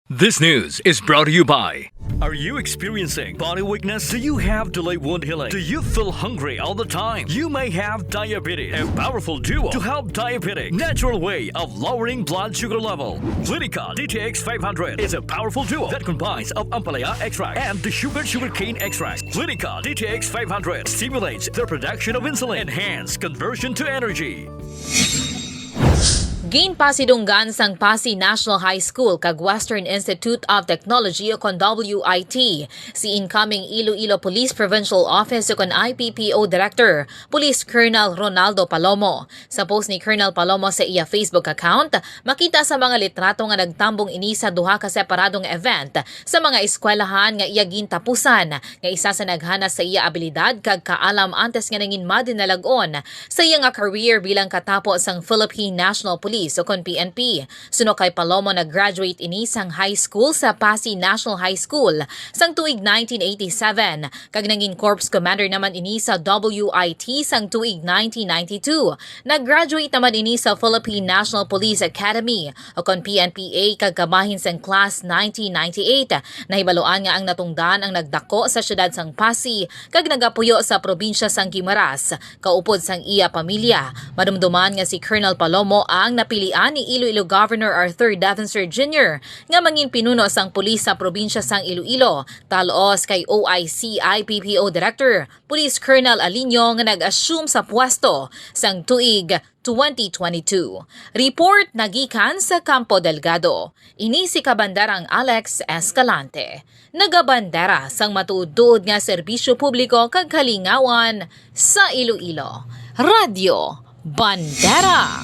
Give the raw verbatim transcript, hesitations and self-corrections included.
This news is brought to you by. Are you experiencing body weakness? Do you have delayed wound healing? Do you feel hungry all the time? You may have diabetes. A powerful duo to help diabetic natural way of lowering blood sugar level. Clinica D T X five hundred is a powerful duo that combines of ampalaya extract and the sugar sugarcane extract. Clinica D T X five hundred stimulates the production of insulin, enhance conversion to energy. Ginpasidunggan sang Passi National High School kag Western Institute of Technology, ukon W I T, si incoming Iloilo Police Provincial Office, ukon I P P O Director, Police Colonel Ronaldo Palomo. Sa post ni Colonel Palomo sa iya Facebook account, makita sa mga litrato nga nagtambong ini sa duha ka separado nga event sa mga eskwelahan nga iya gintapusan, nga isa sa naghanas sa iya abilidad kag kaalam antes nga nangin madinalag-on sa iya nga career bilang katapo sang Philippine National Police, ukon P N P. Suno kay Palomo, nag-graduate ini sang high school sa Passi National High School sang tuig nineteen eighty-seven, kag nangin corps commander naman ini sa W I T sang tuig nineteen ninety-two. Nag-graduate naman ini sa Philippine National Police Academy, ukon P N P A, kag kabahin sang class nineteen ninety-eight. Nahibaluan nga ang natungdan ang nagdako sa siyudad sang Passi kag nagapuyo sa probinsya sang Guimaras, kaupod sang iya pamilya. Madumduman nga si Colonel Palomo ang napilian ni Iloilo Governor Arthur Defensor Junior nga mangin pinuno sang pulis sa probinsya sang Iloilo, talos kay O I C I P P O Director, Police Colonel Aliño, nga nag-assume sa pwesto sang tuig twenty twenty-two. Report nagikan sa Campo Delgado. Ini si Kabanderang Alex Escalante, nagabandera sang matuod-tuod nga serbisyo publiko kag kalingawan sa Iloilo. Radyo Bandera.